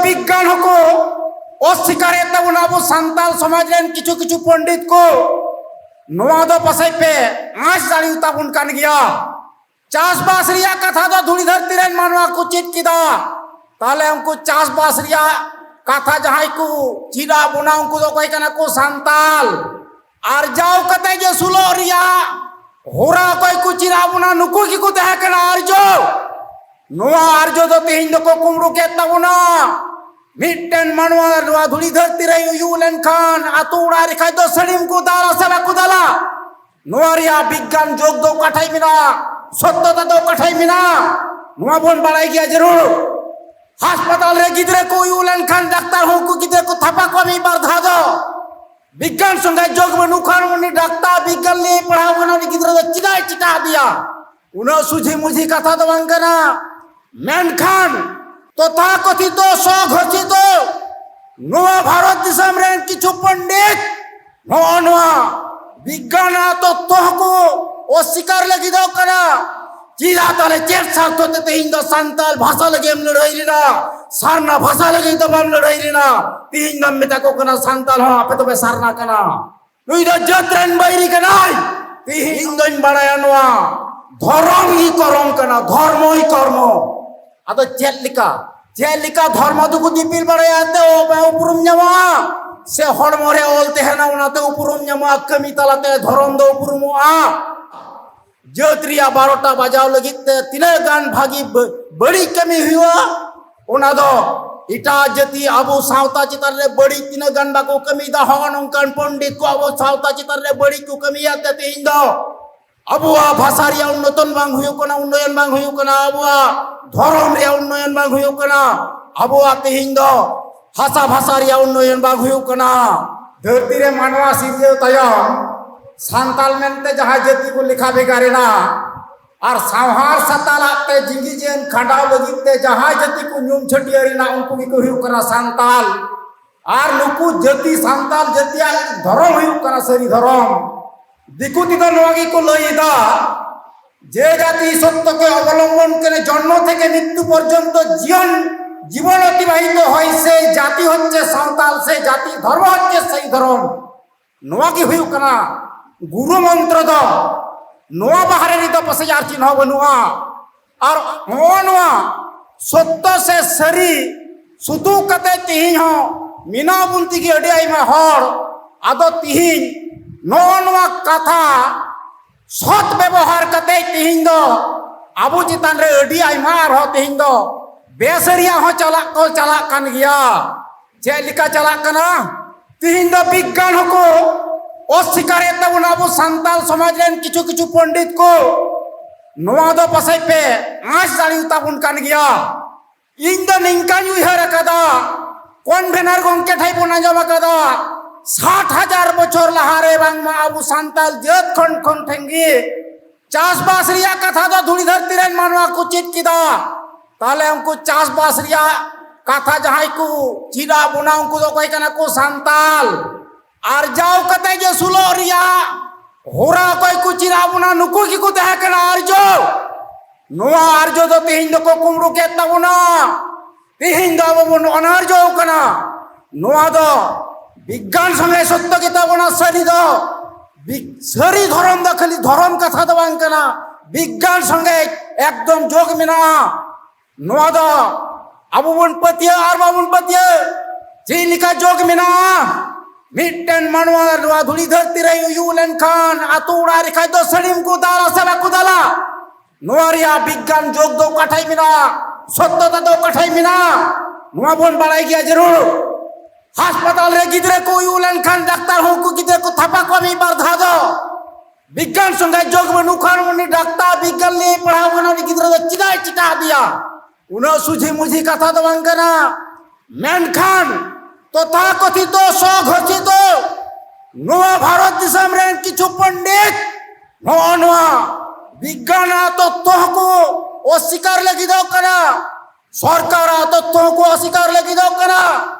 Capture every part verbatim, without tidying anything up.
ᱵᱤᱜᱽᱜᱟᱱ ᱦᱚᱸᱠᱚ ᱚᱥᱥᱤᱠᱟᱨᱮᱫ ᱛᱟᱵᱚᱱᱟ ᱟᱵᱚ ᱥᱟᱱᱛᱟᱲ ᱥᱚᱢᱟᱡᱽ ᱨᱮᱱ ᱠᱤᱪᱷᱩ ᱠᱤᱪᱷᱩ ᱯᱚᱱᱰᱤᱛ ᱠᱚ᱾ ᱱᱚᱣᱟ ᱫᱚ ᱯᱟᱥᱮᱡ ᱯᱮ ᱟᱸᱥ ᱫᱟᱲᱮᱭᱟᱛᱟᱵᱚᱱ ᱠᱟᱱ ᱜᱮᱭᱟ᱾ ᱪᱟᱥᱵᱟᱥ ᱨᱮᱭᱟᱜ ᱠᱟᱛᱷᱟ ᱫᱚ ᱫᱷᱩᱲᱤ ᱫᱷᱟᱹᱨᱛᱤ ᱨᱮᱱ ᱢᱟᱱᱣᱟ ᱠᱚ ᱪᱮᱫ ᱠᱮᱫᱟ᱾ ᱛᱟᱦᱞᱮ ᱩᱱᱠᱩ ᱪᱟᱥᱵᱟᱥ ᱨᱮᱭᱟᱜ ᱠᱟᱛᱷᱟ ᱡᱟᱦᱟᱸᱭ ᱠᱚ ᱪᱮᱫ ᱟᱫ ᱵᱚᱱᱟ, ᱩᱱᱠᱩ ᱫᱚ ᱚᱠᱚᱭ ᱠᱟᱱᱟ ᱠᱚ? ᱥᱟᱱᱛᱟᱞ᱾ ᱟᱨᱡᱟᱣ ᱠᱟᱛᱮ ᱡᱮ ᱟᱹᱥᱩᱞᱚᱜ ᱨᱮᱭᱟᱜ ᱦᱚᱨᱟ ᱚᱠᱚᱭ ᱠᱚ ᱪᱮᱫ ᱟᱫ ᱵᱚᱱᱟ? ᱱᱩᱠᱩ ᱜᱮᱠᱚ ᱛᱟᱦᱮᱸ ᱠᱟᱱᱟ ᱟᱨᱡᱚ᱾ ᱱᱚᱣᱟ ᱟᱨᱡᱚ ᱫᱚ ᱛᱮᱦᱮᱧ ᱫᱚᱠᱚ ᱠᱩᱢᱵᱽᱲᱩ ᱠᱮᱫ ᱛᱟᱵᱚᱱᱟ᱾ ᱢᱤᱫᱴᱮᱱ ᱢᱟᱱᱣᱟ ᱱᱚᱣᱟ ᱫᱷᱩᱲᱤ ᱫᱷᱟᱹᱨᱛᱤ ᱨᱮ ᱩᱭᱩᱜ ᱞᱮᱱᱠᱷᱟᱱ ᱟᱛᱳ ᱚᱲᱟᱜ ᱨᱮ ᱠᱷᱟᱡ ᱫᱚ ᱥᱟᱹᱲᱤᱢ ᱠᱚ ᱫᱟᱞᱟ ᱥᱮ ᱵᱟᱠᱚ ᱫᱟᱞᱟ? ᱱᱚᱣᱟ ᱨᱮᱭᱟᱜ ᱵᱤᱜᱽᱜᱟᱱ ᱡᱳᱜᱽ ᱫᱚ ᱚᱠᱟ ᱴᱷᱮᱡ ᱢᱮᱱᱟᱜᱼᱟ? ᱥᱚᱛᱭᱚᱛᱟ ᱫᱚ ᱚᱠᱟ ᱴᱷᱮᱡ ᱢᱮᱱᱟᱜᱼᱟ? ᱱᱚᱣᱟ ᱵᱚᱱ ᱵᱟᱲᱟᱭ ᱜᱮᱭᱟ ᱡᱟᱹᱨᱩᱲ᱾ ᱦᱟᱥᱯᱟᱛᱟᱞ ᱨᱮ ᱜᱤᱫᱽᱨᱟᱹ ᱠᱚ ᱩᱭᱩᱜ ᱞᱮᱱᱠᱷᱟᱱ ᱰᱟᱠᱛᱟᱨ ᱦᱚᱸ ᱩᱱᱠᱩ ᱜᱤᱫᱽᱨᱟᱹ ᱠᱚ ᱛᱷᱟᱯᱟ ᱠᱚᱣᱟ ᱢᱤᱫ ᱵᱟᱨ ᱫᱷᱟᱣ ᱫᱚ᱾ ᱵᱤᱜᱽᱜᱟᱱ ᱥᱚᱸᱜᱮ ᱡᱳᱜᱽ ᱵᱟᱹᱱᱩᱜ ᱠᱷᱟᱱ ᱩᱱᱤ ᱰᱟᱠᱛᱟᱨ ᱵᱤᱜᱽᱜᱟᱱ ᱞᱟᱹᱭ ᱯᱟᱲᱦᱟᱣ ᱠᱟᱱᱟ, ᱩᱱᱤ ᱜᱤᱫᱽᱨᱟᱹ ᱫᱚ ᱪᱮᱫᱟᱜ ᱮ ᱪᱮᱴᱟᱜ ᱟᱫᱮᱭᱟ? ᱩᱱᱟᱹᱜ ᱥᱩᱡᱷᱤ ᱢᱩᱡᱷᱤ ᱠᱟᱛᱷᱟ ᱫᱚ ᱵᱟᱝ ᱠᱟᱱᱟ᱾ ᱢᱮᱱᱠᱷᱟᱱ ᱛᱚᱛᱷᱟᱠᱚᱛᱷᱤᱛᱚ ᱥᱚᱜᱷᱳᱥᱤᱛᱚ ᱱᱚᱣᱟ ᱵᱷᱟᱨᱚᱛ ᱫᱤᱥᱚᱢ ᱨᱮᱱ ᱠᱤᱪᱷᱩ ᱯᱚᱱᱰᱤᱛ ᱱᱚᱜᱼᱚ ᱱᱚᱣᱟ ᱵᱤᱜᱽᱜᱟᱱ ᱟᱨ ᱛᱚᱛᱛᱷᱚ ᱦᱚᱸᱠᱚ ᱚᱥᱥᱤᱠᱟᱨ ᱞᱟᱹᱜᱤᱫᱚᱜ ᱠᱟᱱᱟ᱾ ᱪᱮᱫᱟᱜ ᱛᱟᱦᱞᱮ ᱪᱮᱫ ᱥᱟᱨᱛᱷᱚ ᱛᱮ ᱛᱮᱦᱮᱧ ᱫᱚ ᱥᱟᱱᱛᱟᱞ ᱵᱷᱟᱥᱟ ᱞᱟᱹᱜᱤᱫ ᱮᱢ ᱞᱟᱹᱲᱦᱟᱹᱭ ᱞᱮᱱᱟ? ᱥᱟᱨᱱᱟ ᱵᱷᱟᱥᱟ ᱞᱟᱹᱜᱤᱫ ᱫᱚ ᱵᱟᱢ ᱞᱟᱹᱲᱦᱟᱹᱭ ᱞᱮᱱᱟ᱾ ᱛᱮᱦᱮᱧ ᱫᱚᱢ ᱢᱮᱛᱟ ᱠᱚ ᱠᱟᱱᱟ ᱥᱟᱱᱛᱟᱞ ᱦᱚᱸ ᱟᱯᱮ ᱫᱚᱯᱮ ᱥᱟᱨᱱᱟ ᱠᱟᱱᱟ᱾ ᱱᱩᱭ ᱫᱚ ᱡᱟᱹᱛ ᱨᱮᱱ ᱵᱟᱹᱭᱨᱤ ᱠᱟᱱᱟᱭ᱾ ᱛᱮᱦᱮᱧ ᱫᱚᱧ ᱵᱟᱲᱟᱭᱟ ᱱᱚᱣᱟ ᱫᱷᱚᱨᱚᱢ ᱜᱮ ᱠᱚᱨᱚᱢ ᱠᱟᱱᱟ, ᱫᱷᱚᱨᱢᱚ ᱜᱮ ᱠᱚᱨᱢᱚ᱾ ᱟᱫᱚ ᱪᱮᱫ ᱞᱮᱠᱟ, ᱪᱮᱫ ᱞᱮᱠᱟ ᱫᱷᱚᱨᱢᱚ ᱫᱚᱠᱚ ᱫᱤᱯᱤᱞ ᱵᱟᱲᱟᱭᱟ ᱛᱮ ᱩᱯᱨᱩᱢ ᱧᱟᱢᱚᱜᱼᱟ? ᱥᱮ ᱦᱚᱲᱢᱚ ᱨᱮ ᱚᱞ ᱛᱟᱦᱮᱱᱟ ᱚᱱᱟᱛᱮ ᱩᱯᱨᱩᱢ ᱧᱟᱢᱚᱜᱼᱟ? ᱠᱟᱹᱢᱤ ᱛᱟᱞᱟᱛᱮ ᱫᱷᱚᱨᱚᱢ ᱫᱚ ᱩᱯᱨᱩᱢᱚᱜᱼᱟ? ᱡᱟᱹᱛ ᱨᱮᱭᱟᱜ ᱵᱟᱨᱚᱴᱟ ᱵᱟᱡᱟᱣ ᱞᱟᱹᱜᱤᱫ ᱛᱮ ᱛᱤᱱᱟᱹᱜ ᱜᱟᱱ ᱵᱷᱟᱹᱜᱤ ᱵᱟᱹ-, ᱵᱟᱹᱲᱤᱡ ᱠᱟᱹᱢᱤ ᱦᱩᱭᱩᱜᱼᱟ, ᱚᱱᱟ ᱫᱚ ᱮᱴᱟᱜ ᱡᱟᱹᱛᱤ ᱟᱵᱚ ᱥᱟᱶᱛᱟ ᱪᱮᱛᱟᱱ ᱨᱮ ᱵᱟᱹᱲᱤᱡ ᱛᱤᱱᱟᱹᱜ ᱜᱟᱱ ᱵᱟᱠᱚ ᱠᱟᱹᱢᱤᱭᱮᱫᱟ, ᱦᱚᱸᱜᱼᱚ ᱱᱚᱝᱠᱟᱱ ᱯᱚᱱᱰᱤᱛ ᱠᱚ ᱟᱵᱚ ᱥᱟᱶᱛᱟ ᱪᱮᱛᱟᱱ ᱨᱮ ᱵᱟᱹᱲᱤᱡ ᱠᱚ ᱠᱟᱹᱢᱤᱭᱮᱫ ᱛᱮ ᱛᱮᱦᱮᱧ ᱫᱚ ᱟᱵᱚᱣᱟᱜ ᱵᱷᱟᱥᱟ ᱨᱮᱭᱟᱜ ᱩᱱᱱᱚᱛᱚᱱ ᱵᱟᱝ ᱦᱩᱭᱩᱜ ᱠᱟᱱᱟ, ᱩᱱᱱᱚᱭᱚᱱ ᱵᱟᱝ ᱦᱩᱭᱩᱜ ᱠᱟᱱᱟ, ᱟᱵᱚᱣᱟᱜ ᱫᱷᱚᱨᱚᱢ ᱨᱮᱭᱟᱜ ᱩᱱᱱᱚᱭᱚᱱ ᱵᱟᱝ ᱦᱩᱭᱩᱜ ᱠᱟᱱᱟ, ᱟᱵᱚᱣᱟᱜ ᱛᱮᱦᱮᱧ ᱫᱚ ᱦᱟᱥᱟ ᱵᱷᱟᱥᱟ ᱨᱮᱭᱟᱜ ᱩᱱᱱᱚᱭᱚᱱ ᱵᱟᱝ ᱦᱩᱭᱩᱜ ᱠᱟᱱᱟ᱾ ᱫᱷᱟᱹᱨᱛᱤ ᱨᱮ ᱢᱟᱱᱣᱟ ᱥᱤᱨᱡᱟᱹᱣ ᱛᱟᱭᱚᱢ ᱥᱟᱱᱛᱟᱞ ᱢᱮᱱᱛᱮ ᱡᱟᱦᱟᱸ ᱡᱟᱹᱛᱤ ᱠᱚ ᱞᱮᱠᱷᱟ ᱵᱷᱮᱜᱟᱨ ᱮᱱᱟ, ᱟᱨ ᱥᱟᱶᱦᱟᱨ ᱥᱟᱛᱟᱞᱟᱜ ᱛᱮ ᱡᱤᱸᱜᱤ ᱡᱤᱭᱚᱱ ᱠᱷᱟᱸᱰᱟᱣ ᱞᱟᱹᱜᱤᱫ ᱛᱮ ᱡᱟᱦᱟᱸᱭ ᱡᱟᱹᱛᱤ ᱠᱚ ᱧᱩᱢ ᱪᱷᱟᱹᱴᱭᱟᱹᱨ ᱮᱱᱟ, ᱩᱱᱠᱩ ᱜᱮᱠᱚ ᱦᱩᱭᱩᱜ ᱠᱟᱱᱟ ᱥᱟᱱᱛᱟᱞ᱾ ᱟᱨ ᱱᱩᱠᱩ ᱡᱟᱹᱛᱤ ᱥᱟᱱᱛᱟᱞ ᱡᱟᱹᱛᱤᱭᱟᱜ ᱫᱷᱚᱨᱚᱢ ᱦᱩᱭᱩᱜ ᱠᱟᱱᱟ ᱥᱟᱹᱨᱤ ᱫᱷᱚᱨᱚᱢ᱾ ᱫᱤᱠᱩ ᱛᱮᱫᱚ ᱱᱚᱣᱟ ᱜᱮᱠᱚ ᱞᱟᱹᱭ ᱮᱫᱟ, ᱡᱮ ᱡᱟᱹᱛᱤ ᱥᱚᱛᱛᱚ ᱠᱮ ᱚᱵᱚᱞᱚᱢᱵᱚᱱ ᱠᱚᱨᱮ ᱡᱚᱱᱢᱚ ᱛᱷᱮᱠᱮ ᱢᱨᱤᱛᱛᱩ ᱯᱚᱨᱡᱚᱱᱛᱚ ᱡᱤᱭᱚᱱ জীবন অতিবাহিত হয় সেই জাতি হচ্ছে সাঁওতাল, সেই জাতি ধর্ম হচ্ছে সেই ধর্ম। ᱱᱚᱣᱟ ᱜᱮ ᱦᱩᱭᱩᱜ ᱠᱟᱱᱟ ᱜᱩᱨᱩ ᱢᱚᱱᱛᱨᱚ ᱫᱚ᱾ ᱱᱚᱣᱟ ᱵᱟᱦᱨᱮ ᱨᱮᱫᱚ ᱯᱟᱥᱮᱡ ᱟᱨ ᱪᱮᱫ ᱦᱚᱸ ᱵᱟᱹᱱᱩᱜᱼᱟ᱾ ᱟᱨ ᱱᱚᱜᱼᱚ ᱱᱚᱣᱟ ᱥᱚᱛᱛᱚ ᱥᱮ ᱥᱟᱹᱨᱤ ᱥᱩᱛᱩᱜ ᱠᱟᱛᱮ ᱛᱮᱦᱮᱧ ᱦᱚᱸ ᱢᱮᱱᱟᱜ ᱵᱚᱱ ᱛᱮᱜᱮ ᱟᱹᱰᱤ ᱟᱭᱢᱟ ᱦᱚᱲ᱾ ᱟᱫᱚ ᱛᱮᱦᱮᱧ ᱱᱚᱜᱼᱚ ᱱᱚᱣᱟ ᱠᱟᱛᱷᱟ ᱥᱚᱛ ᱵᱮᱵᱚᱦᱟᱨ ᱠᱟᱛᱮ ᱛᱮᱦᱮᱧ ᱫᱚ ᱟᱵᱚ ᱪᱮᱛᱟᱱ ᱨᱮ ᱟᱹᱰᱤ ᱟᱭᱢᱟ ᱟᱨᱦᱚᱸ ᱛᱮᱦᱮᱧ ᱫᱚ ᱵᱮᱥᱟᱹᱨᱤᱭᱟᱜ ᱦᱚᱸ ᱪᱟᱞᱟᱜ ᱠᱚ ᱪᱟᱞᱟᱜ ᱠᱟᱱ ᱜᱮᱭᱟ᱾ ᱪᱮᱫ ᱞᱮᱠᱟ ᱪᱟᱞᱟᱜ ᱠᱟᱱᱟ? ᱛᱤᱦᱤᱧ ᱫᱚ ᱵᱤᱜᱽᱜᱟᱱ ᱦᱚᱸᱠᱚ ᱚᱥᱥᱤᱠᱟᱨᱮᱫ ᱛᱟᱵᱚᱱᱟ᱾ ᱟᱵᱚ ᱥᱟᱱᱛᱟᱞ ᱥᱚᱢᱟᱡᱽ ᱨᱮᱱ ᱠᱤᱪᱷᱩ ᱠᱤᱪᱷᱩ ᱯᱚᱱᱰᱤᱛ ᱠᱚ ᱱᱚᱣᱟ ᱫᱚ ᱯᱟᱥᱮᱡ ᱯᱮ ᱟᱸᱥ ᱫᱟᱲᱮᱭᱟᱛᱟᱵᱚᱱ ᱠᱟᱱ ᱜᱮᱭᱟ᱾ ᱤᱧ ᱫᱚ ᱱᱤᱝᱠᱟᱧ ᱩᱭᱦᱟᱹᱨ ᱟᱠᱟᱫᱟ, ᱠᱚᱱᱵᱷᱮᱱᱟᱨ ᱜᱚᱢᱠᱮ ᱴᱷᱮᱱ ᱵᱚᱱ ᱟᱸᱡᱚᱢ ᱟᱠᱟᱫᱟ, ᱥᱟᱴ ᱦᱟᱡᱟᱨ ᱵᱚᱪᱷᱚᱨ ᱞᱟᱦᱟᱨᱮ ᱵᱟᱝᱢᱟ ᱟᱵᱚ ᱥᱟᱱᱛᱟᱞ ᱡᱟᱹᱛ ᱠᱷᱚᱱ ᱠᱷᱚᱱ ᱴᱷᱮᱱ ᱜᱮ ᱪᱟᱥᱵᱟᱥ ᱨᱮᱭᱟᱜ ᱠᱟᱛᱷᱟ ᱫᱚ ᱫᱷᱩᱲᱤ ᱫᱷᱟᱹᱨᱛᱤ ᱨᱮᱱ ᱢᱟᱱᱣᱟ ᱠᱚ ᱪᱮᱫ ᱠᱮᱫᱟ᱾ ᱛᱟᱦᱞᱮ ᱩᱱᱠᱩ ᱪᱟᱥᱵᱟᱥ ᱨᱮᱭᱟᱜ ᱠᱟᱛᱷᱟ ᱡᱟᱦᱟᱸᱭ ᱠᱚ ᱪᱮᱫ ᱟᱫ ᱵᱚᱱᱟ, ᱩᱱᱠᱩ ᱫᱚ ᱚᱠᱚᱭ ᱠᱟᱱᱟ ᱠᱚ? ᱥᱟᱱᱛᱟᱞ᱾ ᱟᱨᱡᱟᱣ ᱠᱟᱛᱮ ᱡᱮ ᱟᱹᱥᱩᱞᱚᱜ ᱨᱮᱭᱟᱜ ᱦᱚᱨᱟ ᱚᱠᱚᱭ ᱠᱚ ᱪᱮᱫ ᱟᱫ ᱵᱚᱱᱟ? ᱱᱩᱠᱩ ᱜᱮᱠᱚ ᱛᱟᱦᱮᱸ ᱠᱟᱱᱟ ᱟᱨᱡᱚ᱾ ᱱᱚᱣᱟ ᱟᱨᱡᱚ ᱫᱚ ᱛᱮᱦᱮᱧ ᱫᱚᱠᱚ ᱠᱩᱢᱵᱽᱲᱩ ᱠᱮᱫ ᱛᱟᱵᱚᱱᱟ᱾ ᱛᱮᱦᱮᱧ ᱫᱚ ᱟᱵᱚ ᱵᱚᱱ ᱚᱱᱟᱨᱡᱚ ᱠᱟᱱᱟ᱾ ᱱᱚᱣᱟ ᱫᱚ ᱵᱤᱜᱽᱜᱟᱱ ᱥᱚᱸᱜᱮ ᱥᱚᱛᱛᱚ ᱜᱮᱛᱟ ᱵᱚᱱᱟ᱾ ᱥᱟᱹᱨᱤ ᱫᱚ ᱵᱤᱜ-, ᱥᱟᱹᱨᱤ ᱫᱷᱚᱨᱚᱢ ᱫᱚ ᱠᱷᱟᱹᱞᱤ ᱫᱷᱚᱨᱚᱢ ᱠᱟᱛᱷᱟ ᱫᱚ ᱵᱟᱝ ᱠᱟᱱᱟ, ᱵᱤᱜᱽᱜᱟᱱ ᱥᱚᱸᱜᱮ ᱮᱠᱫᱚᱢ ᱡᱳᱜᱽ ᱢᱮᱱᱟᱜᱼᱟ᱾ ᱱᱚᱣᱟ ᱫᱚ ᱟᱵᱚ ᱵᱚᱱ ᱯᱟᱹᱛᱭᱟᱹᱜ ᱟᱨ ᱵᱟᱵᱚᱱ ᱯᱟᱹᱛᱭᱟᱹᱜ, ᱪᱮᱫ ᱞᱮᱠᱟ ᱡᱳᱜᱽ ᱢᱮᱱᱟᱜᱼᱟ? ᱢᱤᱫᱴᱮᱱ ᱢᱟᱱᱣᱟ ᱱᱚᱣᱟ ᱫᱷᱩᱲᱤ ᱫᱷᱟᱹᱨᱛᱤ ᱨᱮ ᱩᱭᱩᱜ ᱞᱮᱱᱠᱷᱟᱱ ᱟᱛᱳ ᱚᱲᱟᱜ ᱨᱮ ᱠᱷᱟᱡ ᱫᱚ ᱥᱟᱹᱲᱤᱢ ᱠᱚ ᱫᱟᱞᱟ ᱥᱮ ᱵᱟᱠᱚ ᱫᱟᱞᱟ? ᱱᱚᱣᱟ ᱨᱮᱭᱟᱜ ᱵᱤᱜᱽᱜᱟᱱ ᱡᱳᱜᱽ ᱫᱚ ᱚᱠᱟ ᱴᱷᱮᱡ ᱢᱮᱱᱟᱜᱼᱟ? ᱥᱚᱛᱛᱚᱛᱟ ᱫᱚ ᱚᱠᱟ ᱴᱷᱮᱡ ᱢᱮᱱᱟᱜᱼᱟ? ᱱᱚᱣᱟ ᱵᱚᱱ ᱵᱟᱲᱟᱭ ᱜᱮᱭᱟ ᱡᱟᱹᱨᱩᱲ᱾ ᱦᱟᱥᱯᱟᱛᱟᱞ ᱨᱮ ᱜᱤᱫᱽᱨᱟᱹ ᱠᱚ ᱩᱭᱩᱜ ᱞᱮᱱᱠᱷᱟᱱ ᱰᱟᱠᱛᱟᱨ ᱦᱚᱸ ᱩᱱᱠᱩ ᱜᱤᱫᱽᱨᱟᱹ ᱠᱚ ᱛᱷᱟᱯᱟ ᱠᱚᱣᱟ ᱢᱤᱫ ᱵᱟᱨ ᱫᱷᱟᱣ ᱫᱚ᱾ ᱵᱤᱜᱽᱜᱟᱱ ᱥᱚᱸᱜᱮ ᱡᱳᱜᱽ ᱵᱟᱹᱱᱩᱜ ᱠᱷᱟᱱ ᱩᱱᱤ ᱰᱟᱠᱛᱟᱨ ᱵᱤᱜᱽᱜᱟᱱ ᱞᱟᱹᱭ ᱯᱟᱲᱦᱟᱣ ᱠᱟᱱᱟ, ᱩᱱᱤ ᱜᱤᱫᱽᱨᱟᱹ ᱫᱚ ᱪᱮᱫᱟᱜ ᱮ ᱪᱮᱴᱟᱜ ᱟᱫᱮᱭᱟ? ᱩᱱᱟᱹᱜ ᱥᱩᱡᱷᱤ ᱢᱩᱡᱷᱤ ᱠᱟᱛᱷᱟ ᱫᱚ ᱵᱟᱝ ᱠᱟᱱᱟ᱾ ᱢᱮᱱᱠᱷᱟᱱ ᱛᱚᱛᱷᱟᱠᱚᱛᱷᱤᱛᱚ ᱥᱚᱜᱷᱳᱥᱤᱛᱚ ᱱᱚᱣᱟ ᱵᱷᱟᱨᱚᱛ ᱫᱤᱥᱚᱢ ᱨᱮᱱ ᱠᱤᱪᱷᱩ ᱯᱚᱱᱰᱤᱛ ᱱᱚᱜᱼᱚ ᱱᱚᱣᱟ ᱵᱤᱜᱽᱜᱟᱱᱟᱜ ᱛᱚᱛᱛᱷᱚ ᱦᱚᱸᱠᱚ ᱚᱥᱥᱤᱠᱟᱨ ᱞᱟᱹᱜᱤᱫᱚᱜ ᱠᱟᱱᱟ, ᱥᱚᱨᱠᱟᱨᱟᱜ ᱛᱚᱛᱛᱷᱚ ᱦᱚᱸᱠᱚ ᱚᱥᱥᱤᱠᱟᱨ ᱞᱟᱹᱜᱤᱫᱚᱜ ᱠᱟᱱᱟ᱾